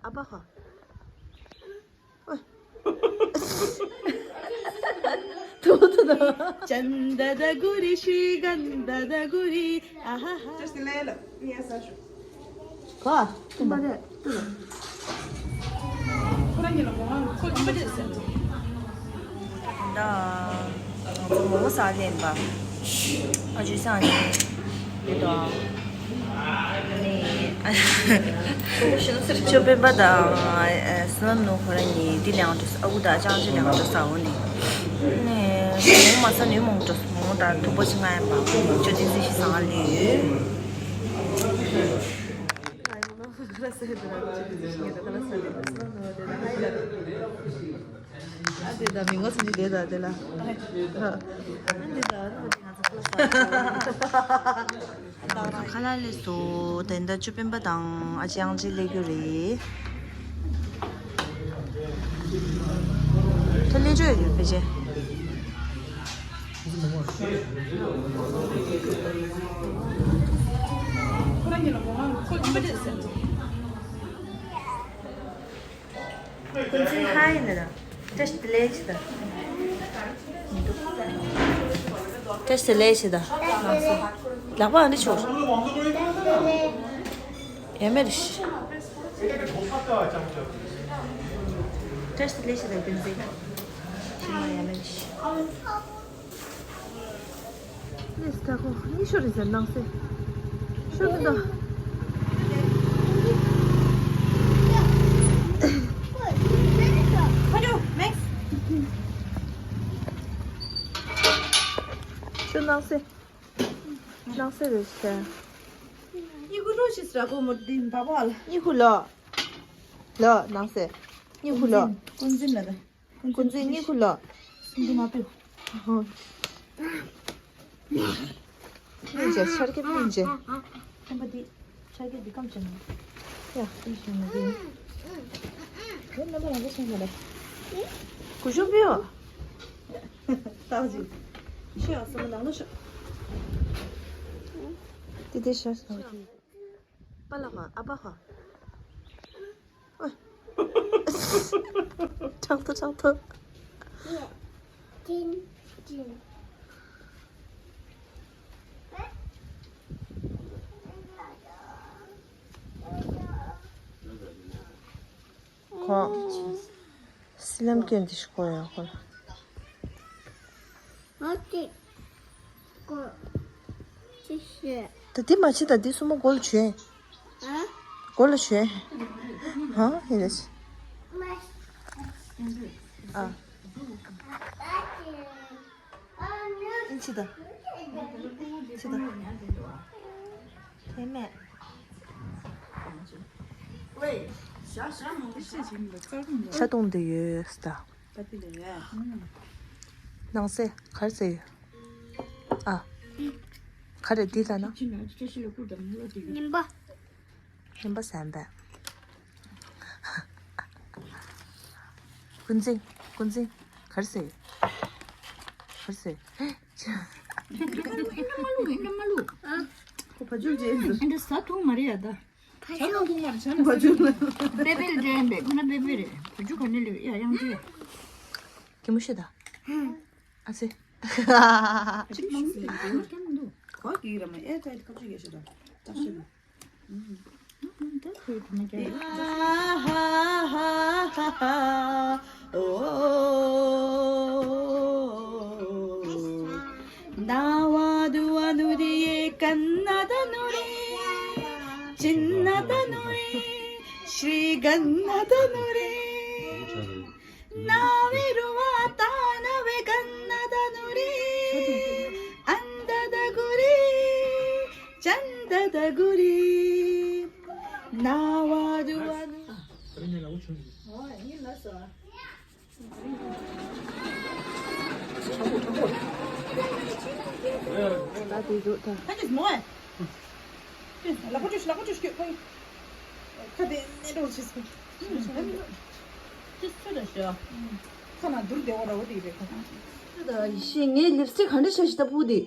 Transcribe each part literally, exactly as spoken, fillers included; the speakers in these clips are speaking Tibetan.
ཨ་པ་ཧ། ཐུ་ཐུ་ད། ཅན་ད་ད་གུ་རི་ཤི་གན་ད་ད་གུ་རི། ཨ་ཧ་ཧ། Just ལེ་ལ་ཉལ་ས་ཤོག་ག་ཐུ་མ་རེད། ཐུ་ལ། ཁོ་རང་ཉིད་ལ་མོ་ཧང་ཁོ་ཐུ་མ་རེད་ཟེར། ད་ང་ཚོ་མོ་ས་ལེན་པ། ཨ་ཇུ་ས་ནས་ཡོད་དོ། ནས་ཅོ་པེ་པ་དང་སི་ལམ་ནུ་ཁོ་རང་གཉིས་འདི་ལེན་འགྲོ་ས། ཨ་ཁུ་དང་ཅང་ཅི་ལེན་འགྲོ་ས་འོ་ནས། ནས་མོ་མ་ས་ནུ་མོང་འགྲོ་ས། མོ་དང་དུ་པོ་ཅི་ང་ཡང་པ་ཅོ་ཏི་ཟི་ཤི་སང་ལེ། ཨ་དེ་ད་མི་ངོ་སུམ་ཅུ་དེ་ད་དེ་ལ། ཨ་དེ་ད་ཨ་ནི་ང་ཚོ་ཁ་ལ་ལས་སོ། དེ་འདྲ་ཅོ་པེ་པ་དང་ཨ་ཅང་ཅི་ལེ་གུ་རེད། ཁ་ལེ་ཅོ་ཡོད་ཕེ་ཅེ། ཁོ་རང་གཉིས་ལ་མོ་ཧང་ཁོ་ཐུ་མ་རེད་ཟེར། ཀུན་གཟིགས་ཧའི་ནི་ར། བཀྲ་ཤིས་བདེ་ལེགས་ཞུ་ད། བཀྲ་ཤིས་བདེ་ལེགས་ཞུ་ད། ལག་པ་ཨ་འདི་ཆོག་ཡ་མེད་རེད་ཤི། བཀྲ་ཤིས་བདེ་ལེགས་ཞུ་ད་ཀུན་གཟིགས། ཤི་མ་ཡ་མེད་རེད་ཤི། ལས་ད་ཁོ་གཉིད་ཤོར་རེད་ཟེར། སྣང་སྲིད་ཤོར་མི་འདུག་ཁྱོད་སྣང་སྲིད། སྣང་སྲིད་རེད་ཟེར། གཉིད་ཁུག་འགྲོ་ཤི་ཟེར་ཁོ་མོ་འདི་འབའ་བ་ལ། གཉིད་ཁུག་ལོ། ལོ་སྣང་སྲིད། གཉིད་ཁུག་ལོ། ཀུན་གཟིགས་ལ་ད། ཀུན་གཟིགས་གཉིད་ཁུག་ལོ། སུན་དུ་མ་ཕེབས། ཨོ། སྙིང་རྗེ། ཆར་ཁེབས་སྙིང་རྗེ། ཁོམ་པ་འདི་ཆར་ཁེབས་འདི་སྐམ་བྱས་ན། ཡ། འདི་ཞིག་མ་འདི། ཁྱོད་རྣམ་པ་ཡག་པོ་སོང་བ་རེད། ཀུ་ཤུ་པིའོ། ཏག་ཅིག་ཤི་ཡ་སོང་ནང་ལ་ཤོག་དེ་དེ་ཤ་ཤ་དེ། པ་ལ་ཧ། ཨ་པ་ཧ། ཁྲག་ཐོ་ཁྲག་ཐོ། ཁོ་སི་ལམ་སྐྱོན་དེ་ཞིག་གོ་ཡ་ཁོ་ལ། ཨ་ཏི། ཀོ། ཅི་ཤེས། ད་འདི་མ་བྱེད་ད། འདི་སྲུ་མོ་མགོ་ལ་བྱོན། ཨ། མགོ་ལ་བྱོན། ཧ་ཡིན་ལ་ཤི། ཨ། ཨ་ཅི། ཨིན་ཅི་ད། ཅི་ད། དེ་མེད། ཤ་གཏོང་དེ་ཡོད་ད། ནང་སེ་གར་སེ་ཡོད། ཨ། ག་རེ་འདི་ལ་ན། ཉིན་པ། ཉིན་པ་ཟན་པས། ཀུན་གཟིགས། ཀུན་གཟིགས། གར་སེ་ཡོད། གར་སེ་ཡོད། ཁོ་བ་ཇུག་ཅེས་ཟེར། ཨ་འདྲ་ཟ་ཐུབ་མ་རེད་ཡ་ད། ཇ་ནང་ཐུག་མ་རེད། ཇ་ནང་བ་ཇུག་ལ། པེ་པེ་ལ་འདྲེན་པས་ཁོ་ན་པེ་པེ་རེད། བ་ཇུག་ག་ནས་ལེ་ཡ་ཡང་ཅི། གད་མོ་ཤོར་ད། ཨ་ཙི། ཅི་མང་སེ་ཡིན་ཀྱང་མི་འདུག་ག་གི་ར་མ་ཨེ་ཏའི་ཁ་ཆུ་ཡེ་ཤོ་ད། ད་ཤི་ལ། ད་ཁོའི་དུ་མ་རྒྱག་ཨ་ཧ་ཧ་ཧ་ཧ། ཨོ། ནཱ་ཝ་དུ་ཝ་ནུ་རི་ཡེ་ཀན་ན་ད་ནུ་རི། ཅིན་ན་ད་ནུ་རི། ཤྲི་ཀན་ན་ད་ནུ་རི། ནཱ་བེ་རུ་ཝ་ཏཱ་ན་བེ་ཀན་ན་ད་ནུ་རི། ཨན་ད་ད་གུ་རི། ཅན་ད་ད་གུ་རི། ནཱ་ཝ་དུ་ཝ་ནུ། ཨ། ཨོ་ཡིན་ལ་སོ། ད་དེ་འདུག་ད། ཁ་ཅིག་མོ་ཨེ། ལག་པ་བཅུ་ལག་པ་བཅུ་ཁ་དེ་ནས་འགྲོ་ཆེ་སོང་། ཁ་ན་དུར་བདེ་བ་ར་བ་དེ་རེད་ཁ། ད་ཤི་ངའི་ལིབ་སི་ཊིག་ག་འདྲ་བྱས་ཤི་ད་སྤུ་དེ།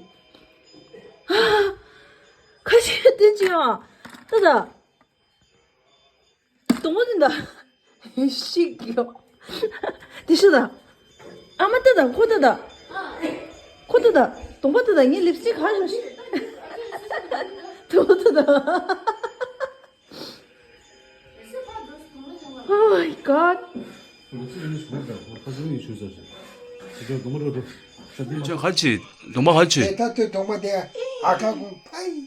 ཁ་ཤས་བསྟན་ཅི་ཡང་ད་ད། གདོང་པ་དེ་འདྲ་ཤིག་ཡོད། དེ་ཤི་ད། ཨ་མ་ད་ད་ཁོ་ད་ད། ཁོ་ད་ད། གདོང་པ་ད་ད་ངའི་ལིབ་སི་ཊིག་ག་ཤོ་ཤི། གདོང་པ་ད་ད། Oh my god. ཁྱོད་ག་ཅི་གདོང་པ་ག་ཅི། ད་ལྟོས་གདོང་པ་དེ་ཨ་ཁ་ཀུན་ཕ་ཡི།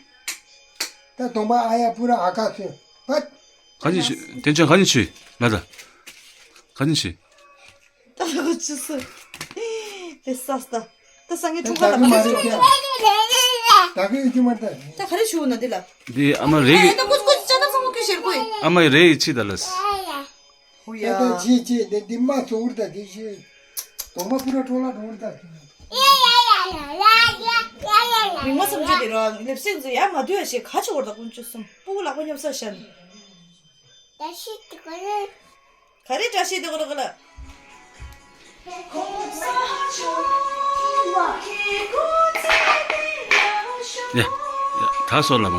ད་གདོང་པ་ཨ་ཡ་པུ་ར་ཨ་ཁ་སུ་ཕ། ག་ཅི་ཤི་དེ་ཁྱོད་ག་ཅི་ཤི་ལ་ད། ག་ཅི་ཤི། ད་ལོ་ཅི་སུ། དེ་ས་སྟ། ད་ས་ངའི་ཕྲུ་གུ་ལ་མ་རེད་ཀྱང་། ད་གི་ཡོད་ཀྱི་མ་ད། ད་ག་རེ་ཞུ་ན་འདི་ལ། འདི་ཨ་མ་རེད། ད་ཀུ་ཀུ་ཅ་ད་ཚང་མ་ཀུ་ཤེར་ཀུ། ཨ་མ་རེད་ཅི་ད་ལ། ཧུ་ཡ། ད་ད་ཅི་ཅི་འདི་འདི་མ་ཚོ་བུར་ད་འདི་ཤེ། གདོང་པ་པུ་ར་ཁྲོ་ལ་གདོང་པ་ད། མི་ངོ་སུམ་ཅུ་དེ་ར་ལེབ་སེང་ཟུ་ཡ་མ་དུ་ཡ་ཤེ་ཁ་ཆོ་བར་ད་ཀུན་ཅུ་སུམ་པུ་ལག་པ་ཉོབ་ས་ཤན། བཀྲ་ཤིས་བདེ་ལེགས། ག་རེ་བཀྲ་ཤིས་བདེ་ལེགས་ལ། ཡ། ཡ། ད་སོ་ལ་མ།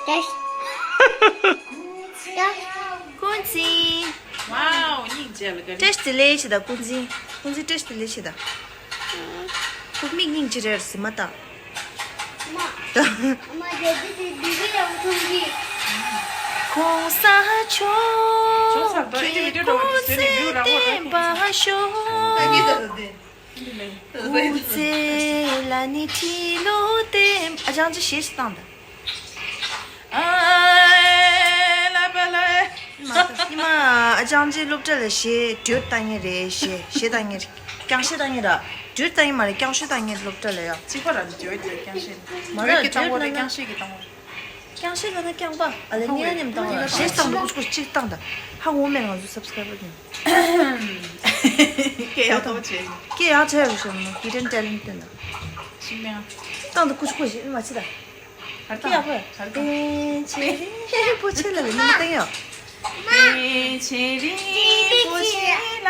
བཀྲ་ཤིས། ཀུན་གཟིགས། ཝའོ། སྙིང་རྗེ་ལ་ག་རེ། བཀྲ་ཤིས་བདེ་ལེགས་ཞེས་དང་ཀུན་གཟིགས། ཀུན་གཟིགས་བཀྲ་ཤིས་བདེ་ལེགས་ཞེས་དང་། ཁོ་མིག་སྙིང་རྗེ་རེད་ཟེར་མ་ད། ཁོང་ས་མཆོག་གི་སྐུ་ཚེ་བརྟན་པར་ཤོག་སྐུ་ཚེ་ལ་ནི་ཁྲི་ལོ་བརྟན། ཨ་ཅང་ཅི་གཞས་ཤིག་བཏང་ད། ཨ་ལ་པ་ལ། ཉི་མ་ཨ་ཅང་ཅི་སློབ་གྲྭ་ལ་གཞས་ཌུ་ཨེཊ་བཏང་ངེས་རེད། གཞས་གཞས་བཏང་ངེས་རེད། རྐྱང་གཞས་བཏང་ངེས་ར། ཌུ་ཨེཊ་བཏང་ངེས་མ་རེད། རྐྱང་གཞས་བཏང་ངེས་སློབ་གྲྭ་ལ་ཡ། གཅིག་པ་ར་ཌུ་ཨེཊ་རེད་རྐྱང་གཞས། མ་ར་ཌུ་ཨེཊ་བཏང་བ་རེད་རྐྱང་གཞས་ཀྱི་བཏང་བ་རེད། རྐྱང་གཞས་ལ་ན་རྐྱང་པ་ཨ་ལེ་ནི་ཡ་ཉམས་བཏང་བ་རེད། གཞས་བཏང་ད་ཀུ་ཅི་ཀུ་ཅིག་བཏང་ད། ཧ་གོ་མེད་ང་ཚོ་སབ་སི་ཀ་རའི་བར་ཡིན། སྐད་ཡག་ཐོག་བྱས། སྐད་ཡག་ཆ་ཡག་བྱས་ན་ཧི་ཌེན་ཊེ་ལེན་ཊི་བསྟན་ད། ཤི་མེད། བཏང་ད་ཀུ་ཅི་ཀུ་ཅི་མ་བྱེད་ད། ཧར་ཏ། ཡག་པོ། ཧར་ཏ། པཎ་ཆེན་རིན་པོ་ཆེ་ལ་ལ་ནི་བཏང་ཡོད། པཎ་ཆེན་རིན་པོ་ཆེ་ལ།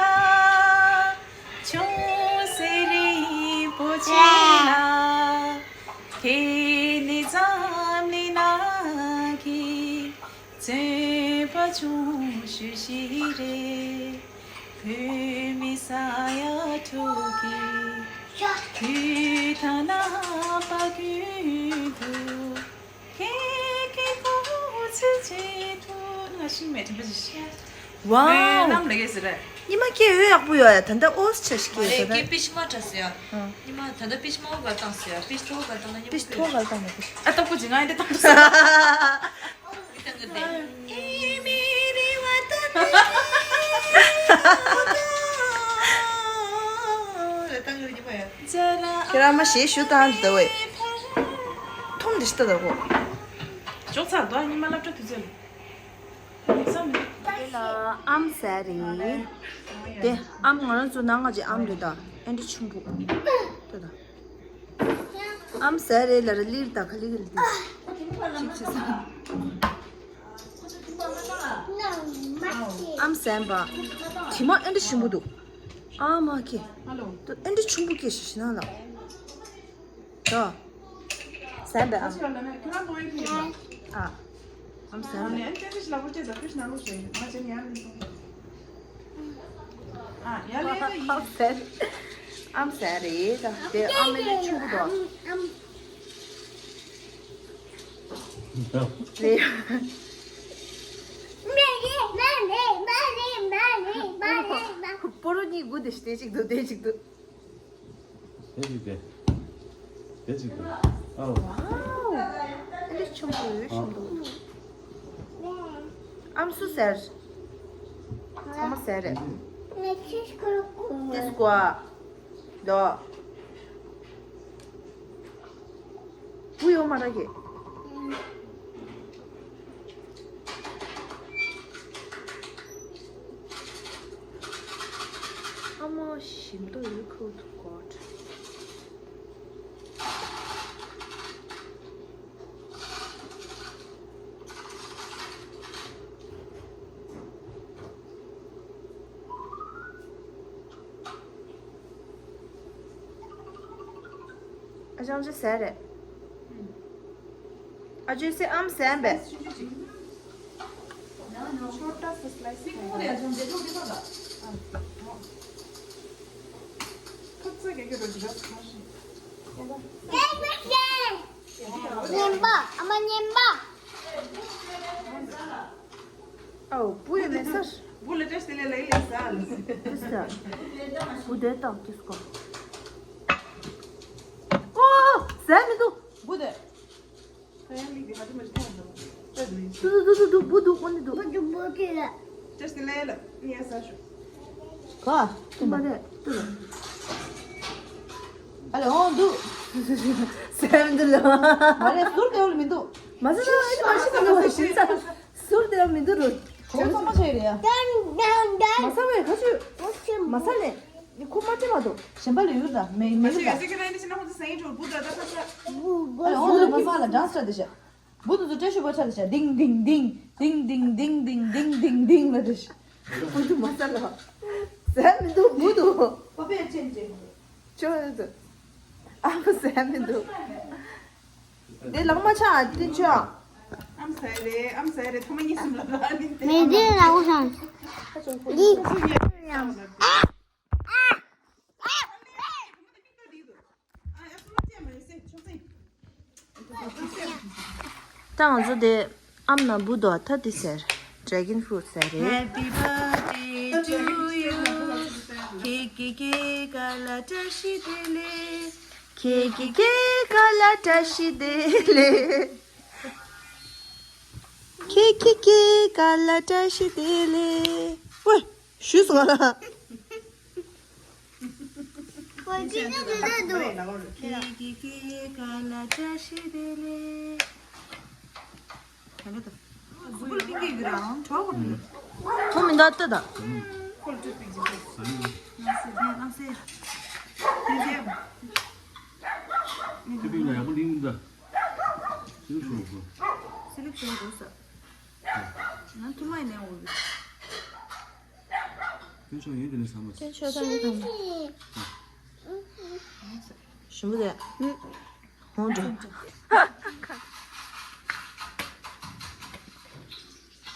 ཆུང་སྲིད་རིན་པོ་ཆེ་ལ། ཁྱེད་ནི་འཛམ་གླིང་ནང་གི་བརྩོན་པ་ཆུང་ཤོས་ཤིག་རེད། བོད་མི་ས་ཡ་དྲུག་གི་དུས་དང་རྣམ་པ་ཀུན་ཏུ་ཁྱེད་ཀྱི་སྐུ་ཚེ་གཅིག་ཏུ་ང་ཤི་མེད་དྲན་པ་ཞིག་ཤར། ཝའོ། བོད་ནམ་ལ་གེ་ཟེར་རེད། ཉི་མ་སྐད་འོས་ཡག་པོ་ཡོད་ཡ། ད་ལྟ་ཨོས་ཆ་ཞིག་མ་སྐད་རེད་ཟེར་ད་རེད། སྐད་པི་ཆི་མ་འདྲ་ཟེར་ཡ། ཨ། ཉི་མ་ད་ལྟ་པི་ཆི་མ་འོ་ག་བཏང་ཟེར་ཡ། པི་ཆི་ཐོ་ག་བཏང་ན་ཉི་མ་པི་ཆི་ཐོ་ག་བཏང་ན་པི་ཆི། ཨ་ཏོག་པོ་ཇི་ང་ཡི་འདི་བཏང་ཟེར། ཁྱེད་རང་མ་ཞེས་ཞུ་དང་འདི་བས། ཐུམ་འདི་ཤི་ད་ད་གོ། ཅོག་ཚར་དོ་ཉི་མ་སློབ་གྲྭ་དུས་ཚོད་ལ། དེ་ལ་ཨམ་ཟས་རེད། དེ་ཨམ་ང་རང་ཚོ་ནང་ང་ཅིག་ཨམ་རེད་ད། ཨེ་འདྲ་ཆུང་པོ། དེ་ད། ཨམ་ཟས་རེད་ལ་ར་ལིར་ད་ཁ་ལི་གི་ལི་དེ། ཅིག་ཅིག་ཟ། ཨམ་ཟས་པ། དྲི་མ་ཨེ་འདྲ་ཞིམ་པོ་འདུག་ཨ་མ་ཁེ། ཨེ་འདྲ་ཆུང་པོ་སྐྱེས་ཤི་ཤི་ན་ལ། ད། ཟས་པའི་ཨམ། ཨ། ཨམ་ཟས་པའི། ཨམ་ཟས། ཨམ་ཟས་རེད་ད། དེ་ཨམ་མེ་ནི་ཆུང་པོ་དོ། རེད། པོ་རོ་གཉིས་དགུ་དེ་ཞིག་དེ་གཅིག་ཏུ་དེ་གཅིག་ཏུ། དེ་གཅིག་ཏུ། ཨའོ། ཝའོ། ཨ་ལེ་ཆུང་དུ་ཡོད་ཤིང་དུ། ཨམ་སུ་ཟེར། ཚང་མ་ཟེར་རེད། དེ་སུ་གོ་ཨ། དོ། བུ་ཡོད་མ་ར་གི། ཨ་མ་ཞིམ་ཏོ་ཡོད་ཁུ་ཐུག་གོ། ཨ་ཅང་ཅི་ཟེར་རེད། ཨ་ཅོ་སེ་ཨམ་ཟན་པས། ཆོ་ཏ་ སི་ལའི་སི་ཁ་ཚ་གེ་གེ་རོ་ཇི་ར་ཁ་ཤི། ཉན་པ། ཨ་མ་ཉན་པ། ཨོ། བུ་ཡོད་མེད་ས། བུ་ལ་བཀྲ་ཤིས་བདེ་ལེགས་ལ་ཡིན་ལེ་ས། ཏིས་ཀ་བུ་དེ་དང་ཏིས་ཀ་ཨོ། ཟས་མི་འདུག་བུ་དེ། ཏུ་ཏུ་ཏུ་ཏུ། བུ་འདུག་ཨོ་ནི་འདུག་བུ་འདུག་བུ་ཁྱེད་ལ། བཀྲ་ཤིས་བདེ་ལེགས་ལ་ཡིན་ས་ཞུ། ག་ཏུ་མ་རེད་ཏུ། ཨ་ལེ་ཨོ་འདུག་ཟས་མི་འདུག་ལ། མ་རེད་ཟུར་དེ་བ་ལ་མི་འདུག་མ་ཟ་ན་ཨ་ནི་མ་ཤི་མ་ནུ་བ་ཤི་ས། ཟུར་དེ་བ་མི་འདུག་རུ། ཁོང་ཚང་མ་བྱས་རེད་ཡ། མ་ཟ་བས་ཁ་ཆུ། མ་ཟ་ནས། ཁོ་མ་སྤྲད་མ་འདུག་གཞན་པ་ལ་ཡུལ་ད་མེ་མེ་ཡུལ་ད། ཨ་ལེ་ཨོ་ལེ་མ་ས་ལ་ཌན་སི་ཆ་དེ་ཤ། བུ་དུ་ཚོ་བཀྲ་ཤིས་པོ་ཆ་དེ་ཤ། ལྡིང་ལྡིང་ལྡིང་ལྡིང་ལྡིང་ལྡིང་ལ་དེ་ཤ། བུ་དུ་མ་ས་ལ། ཟས་མི་འདུག་བུ་དུ། ཁོ་པས་ཆེན་ཆེན། ཅོ་ཡོད་དུ། ཨ་མ་ཟས་མི་འདུག་དེ་ལང་མ་ཆ་ཨ་ཏི་ཆོ། ཨམ་སའི་རེད། ཨམ་སའི་རེད། ཐོག་མ་གཉིས་གསུམ་ལ་ལ་ནི་དེ། མི་དེ་ལ་འུ་སང་། འདི། ད་ང་ཚོ་དེ་ཨམ་ན་བུ་དོ་ཐ་དི་ཟེར། ཌེ་གོན་ཕུ་རུཊ་ཟེར་རེད། Happy birthday to you. ཁྱེད་ཀྱི་སྐྱེས་སྐར་ལ་བཀྲ་ཤིས་བདེ་ལེགས། ཁྱེད་ཀྱི་སྐྱེས་སྐར་ལ་བཀྲ་ཤིས་བདེ་ལེགས། ཁྱེད་ཀྱི་སྐྱེས་སྐར་ལ་བཀྲ་ཤིས་བདེ་ལེགས། ཝེ། ཞུས་སོང་ང་ལ། ཁྱེད་ཀྱི་སྐྱེས་སྐར་ལ་བཀྲ་ཤིས་བདེ་ལེགས། ག་འདྲ་དང་། གཟུགས་པོ་ལ་ཏིང་གི་གི་རང་གྲོགས་པོ་མི། ཁོ་མི་འདའ་ལྟོས་དང་། ཁོ་ལ་ཏོས་པིག་ཅིག་ཏོས། ལམ་སེ་ལམ་སེ། ཏིང་གི། ཏོས་པིག་ལ་ཡག་པོ་ལིང་འདའ། སི་ལིག་ཤོར་གོ། སི་ལིག་ཤོར་གོ་ས། ང་ཐུ་མ་ཡིན་ནའི་འོ་གི། ཀུན་སྤྱོད་ཡོད་དེ་ནི་བསམ་པ། ཀུན་སྤྱོད་དང་ཡིན་དང་། ཞིམ་པོ་དེ། ཧོང་འགྲོ།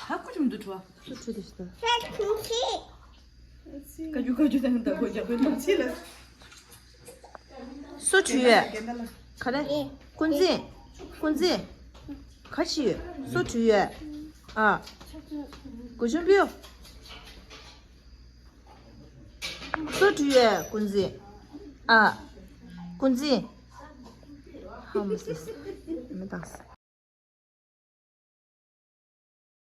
ཧ་གོ་ཅི་མི་འདུག་བྲོ། སུ་བྲོས་དེ་ཤི་ད། ཀ་ཇུ་ཀ་ཇུ་དང་ད་གོ་རྒྱག་པའི་མ་ཕྱི་ལ། སུ་བྲོས་ཡོད། ག་རེ། ཀུན་གཟིགས། ཀུན་གཟིགས། ག་ཅི་ཡོད། སུ་བྲོས་ཡོད། ཨ། གོ་ཆུང་པིའུ། སུ་བྲོས་ཡོད་ཀུན་གཟིགས། ཨ། ཀུན་གཟིགས། ཧ་མ་སི། མི་དང་སི།